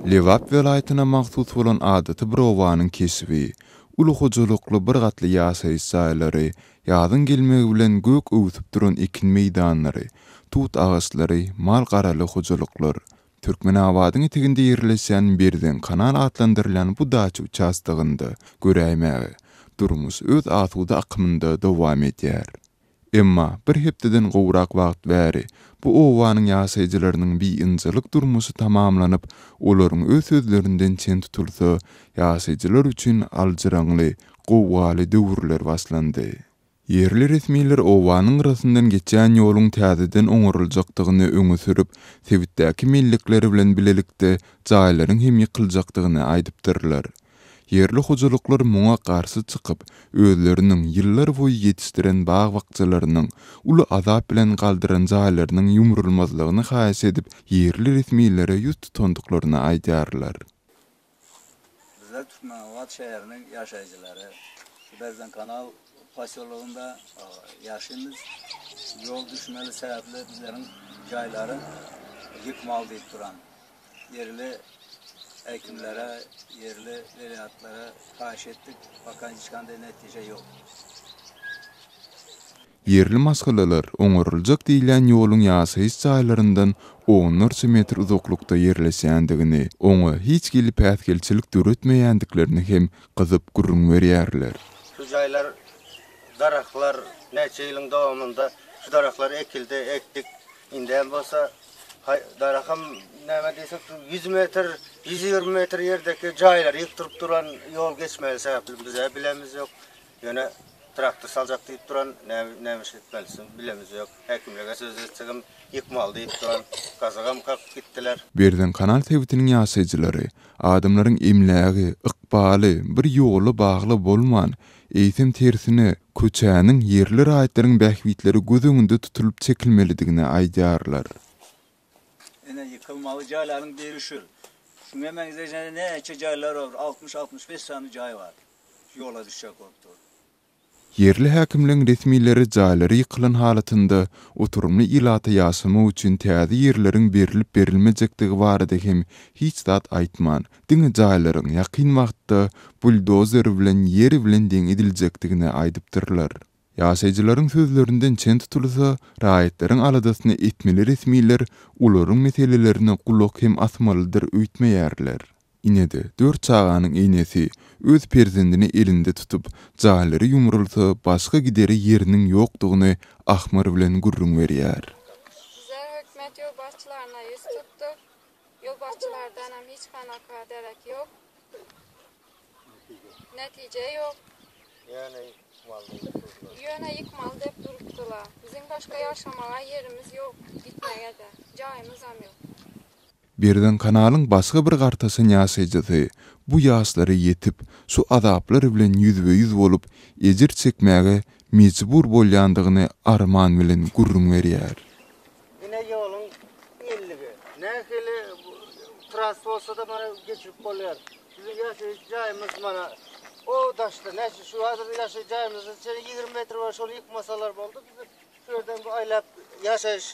Lebap welaýatyna mahsus bolan adaty bir obanyň keşbi, uly hojalykly bir gatly ýaşaýyş jaýlary, ýazyň gelmegi bilen gök öwsüp duran ekin meýdanlary, tut agaçlary, mal-garaly hojalyklar. Türkmenabadyň eteginde ýerleşýän Berzeň kanal atlandyrylýan bu daça uçastogynda, göräýmäge, durmuş öz asuda akymynda dowam edýär. Emma bir hepdeden gowrak wagt bäri bu obanyň ýaşaýjylarynyň biynjalyk durmuşy tamamlanyp, olaryň öz sözlerinden çen tutulsa, ýaşaýjylar üçin aljyraňly, gowgaly döwürler başlandy. Ýerli resmiler obanyň gyrasyndan geçýän ýoluň täzeden oňaryljakdygyny öňe sürüp, sebitdäki mellekler bilen bilelikde jaýlaryň hem ýykyljakdygyny aýdypdyrlar. Ýerli hojalyklar muňa garşy çykyp, özleriniň ýyllar boýy ýetişdiren bag-bakjalarynyň, uly azap bilen galdyran jaýlarynyň ýumrulmazlygyny haýyş edip, ýerli resmilere ýüz tutandyklaryny aýdýarlar. Bizler Türkmenabat şäheriniň ýaşaýjylary. Şu Berzeňkanal posýologynda ýaşaýmyz. Ýol düşmeli sebäpli bizleriň jaýlary ýykmaly diýip duran. Ýerli häkimlere, ýerli welaýatlara haýyş etdik, poka hiç kanday netije ýok. Ýerli maşgalalar oňaryljak diýilýän ýoluň ýaşaýyş jaýlaryndan onlarça metr uzaklykda ýerleşýändigini, oňa hiç hili päsgelçilik döretmeýändiklerini hem gyzyp gürrüň berýärler. Şu jaýlar, daragtlar näçe ýylyň dowamynda şu daragtlar ekildi, ekdik. Indem bolsa Haý, daragam näme diýsek, 100 metr, 120 metr ýerdeki jaýlary ýykdyryp duran ýol geçmeli sebäpli bize bilemiz ýok. Ýöne traktor saljak diýip duran, näme näme iş etmelisin bilemiz ýok. Häkimlige söz etsegem ýykmaly diýip duran, gazagam kakyp gitdiler. Berzeňkanal sebitiniň ýaşaýjylary adamlaryň emlägi, ykbaly bir ýola bagly bolman, eýsem tersine, köçäniň ýerli raýatlaryň bähbitleri göz öňünde tutulyp çekilmelidigini aýdýarlar. Ine, ýykylmaly jaýlaryň biri şu. Şuňa meňzeş ýene näçe jaýlar bar, 60-65 sany jaý bar. Ýola düşjek bolup dur. Ýerli häkimligiň resmileri jaýlary ýykylan halatynda oturymly ilata ýaşamak üçin täze ýerleriň berlip-berilmejekdigi barada hem hiç zat aýtman, diňe jaýlaryň ýakyn wagtda buldozer bilen ýer bilen deň ediljekdigini aýdypdyrlar. Ýaşaýjylaryň sözlerinden çen tutulsa, raýatlaryň aladasyny etmeli resmiler olaryň meselelerine gulak hem asmalydyr öýtmeýärler. Ine-de, dört çaganyň enesi, öz perzendini elinde tutup, jaýlary ýumrulsa, başga gidere ýeriniň ýokdugyny ahmyr bilen gürrüň berýär. Bizler hökümet ýolbaşçylaryna ýüz tutduk. Ýolbaşçylardanam hiç kanaka derek ýok. Netije ýok. Ýöne ýykmaly diýip durdular. Ýöne ýykmaly diýip durupdylar. Biziň başga ýaşamaga ýerimiz ýok, gitmäge-de. Jaýymyzam ýok. Birden kanalyň başga bir gartaşan ýaşaýjysy bu ýaşlara ýetip, şu azaplar bilen ýüzbe-ýüz bolup, ejir çekmäge mejbur bolýandygyny arman bilen gürrüň berýär. Ine ýoluň enligi. Nähili tras bolsa-da mana geçirip bolýar. Biziň ýaşaýyş jaýymyz mana o daşda. Näçe şu häzir ýaşaýyş jaýymyzdan çenli 20 metr bar, şony ýykmasalar boldy. Biz şu ýerden bu aýlap ýaşaýyş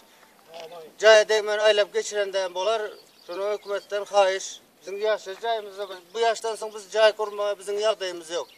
Jaýa degmän aýlap geçirendäm bolar. Şony hökümetden haýyş. Biziň ýaşaýyş jaýymyzda bu ýaşdan soň biz jaý gurmaga biziň ýagdaýymyz ýok.